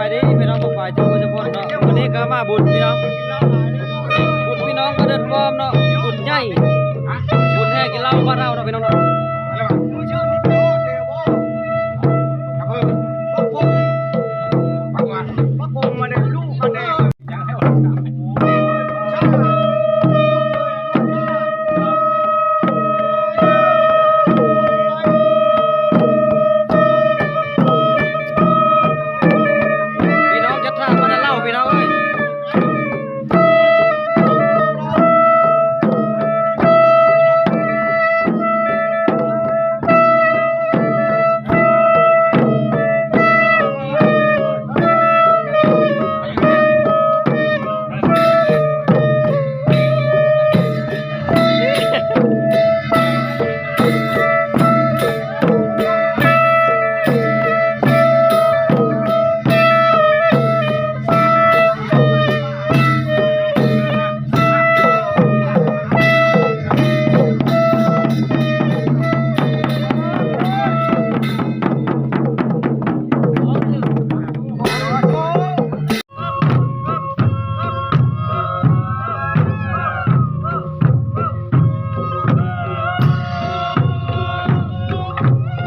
ສະບາຍດີພີ່ນ້ອງ ປອງປາຍທຸກຄົນທຸກຄົນເນາະ. ມື້ນີ້ກໍມາບຸນພີ່ນ້ອງ ບຸນພີ່ນ້ອງບ້ານເດີດປ້ອມເນາະ ບຸນໃຫຍ່ ບຸນແຫ່ກິນເຫຼົ້າບ້ານເຮົາເນາະພີ່ນ້ອງເນາະ. ພີ່ນ້ອງຈັດທ່າມາແຕ່ເຊົ້າພີ່ນ້ອງເອີຍ.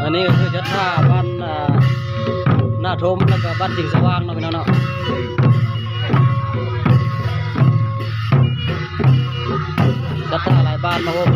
ອັນນີ້ກໍຄືຈັດທ່າບ້ານ ອ່າ ນາທົມ ແລ້ວກໍບ້ານສິງສະຫວ່າງເນາະ ພີ່ນ້ອງເນາະ. ສັດທາຫຼາຍບ້ານມາໂຮມ.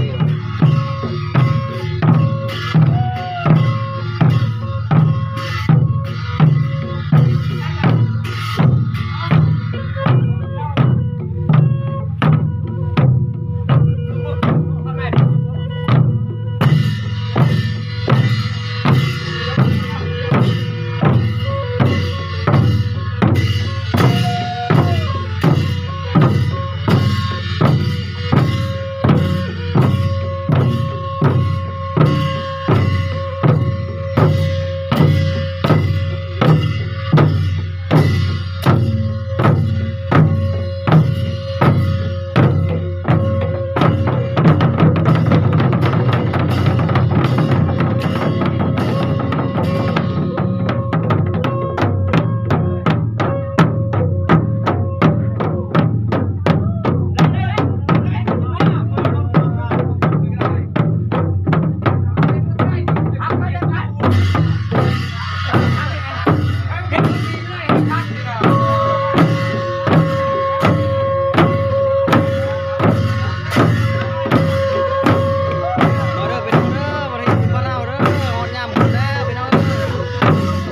ມາເດີພີ່ນ້ອງເດີ ມາເດີບ້ານເຮົາເດີ ຮອດຍາມບຸນແລ້ວພີ່ນ້ອງ.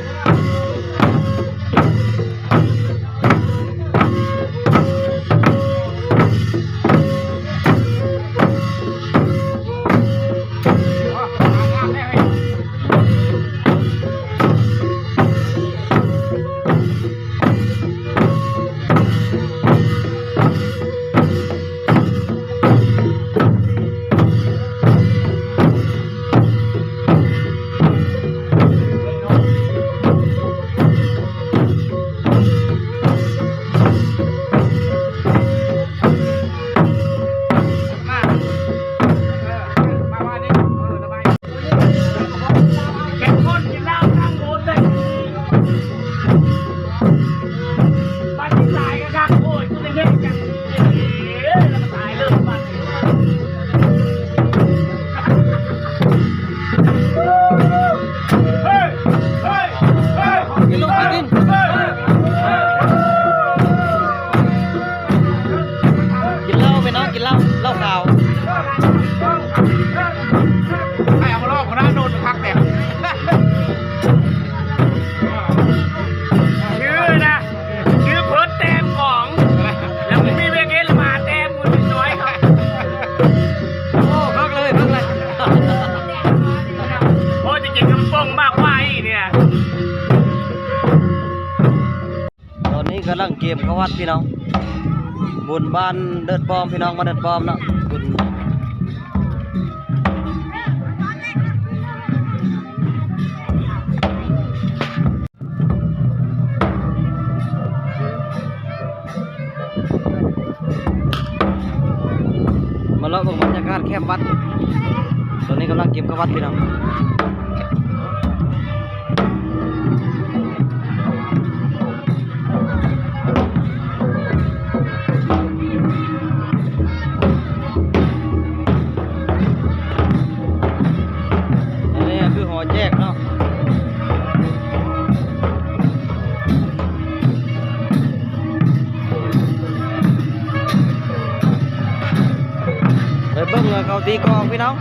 ເຂັ້ມຂຸ້ນ ກິນເຫຼົ້າຕັ້ງໂດນເລີຍ ບັດນີ້ຕາຍກໍຄັກ ໂອ້ຍ ກູໄດ້ເຮັດຫຍັງ ເອີ ແລ້ວກໍຕາຍເລີຍບັດນີ້ ເຮີ້ຍ ເຮີ້ຍ ເຮີ້ຍ ກິນລົງໄປກິນ ກິນເຫຼົ້າໄປເນາະ ກິນເຫຼົ້າ ເຫຼົ້າຂາວ ໃຫ້ເອົາມາລອງ ຫົວໜ້າໂດນຄັກແທ້ ຊື່ນະ ຊື່ເພິ່ນແຕ້ມຂອງ ແລ້ວມີເວກເອລະມາແຕ້ມ ນ້ອຍ ໂອ້ ຄັກເລີຍ ຄັກເລີຍ ໂອ້ ຈະກິນກຳປົງມາກກວ່າອີກເນຍ. ຕອນນີ້ກຳລັງກຽມເຂົ້າວັດພີ່ນ້ອງ ບຸນບ້ານເດີດປ້ອມພີ່ນ້ອງ ມາເດີດປ້ອມເນາະ ບຸນ ມາເລາະເບິ່ງບັນຍາກາດແຄມວັດ ຕອນນີ້ກຳລັງກຽມເຂົ້າວັດພີ່ນ້ອງ. ເຂົ້າຕີກອງພີ່ນ້ອງ.